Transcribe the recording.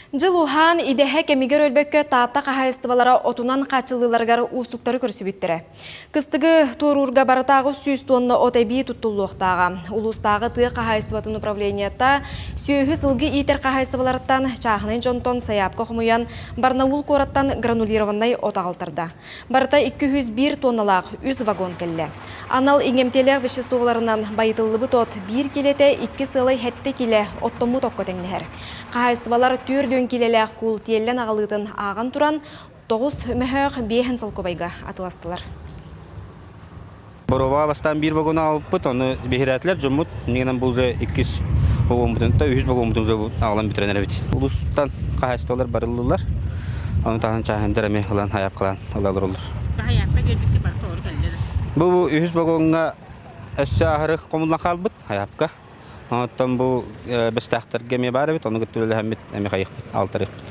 Дьыл уһаан, идэһэ кэмигэр өлбөккө Таатта хаһаайыстыбалара отунан хааччыллыыларыгар уустуктары көрсүбүттэрэ. Кыстыгы туоруурга барытааҕы 100 тонна от эбии туттуллуохтааҕа. Улуустааҕы тыа хаһаайыстыбатын управлениета сүөһү сылгы иитэр хаһаайыстыбаларыттан чааһынай дьонтон сайаапка хомуйан Барнаул куораттан гранулированнай от аҕалтарда. Барыта 201 тонналаах үс вагон кэллэ. Анал иҥэмтиэлээх веществоларынан байытыллыбыт от биир килэтэ икки сыалай сэттэ килэ оттоммут окко тэҥнэһэр. Хаһаайыстыбалар 40 килэлээх куул тиэллэн аҕалыытын ааҕан туран, 9 мөһөөх биэһин солкуобайга атыластылар. Боруобаҕа бастаан биир вагону аҕалбыппыт, ону биһирээтилэр дьоммут. Иннигинэн бу уже иккис вагоммутун, үһүс вагоммутун уже аҕалан бүтэрэн эрэбит. Улуустан хаһаайыстыбалар барыллылар. Ону таһынан чааһындар эмиэ ылан хайаапкалаан ыла олороллор. Хаһаайапка биэрбиккэ барыта олору кэллэ да? Бу үһүс вагоҥҥа өссө аһары хомуллан хаалбыт хайаапка. Оттон бу бэстээхтэргэ эмиэ баар эбит, ону кытта үлэлэһэммит эмиэ хайыахпыт, алтарыахпыт.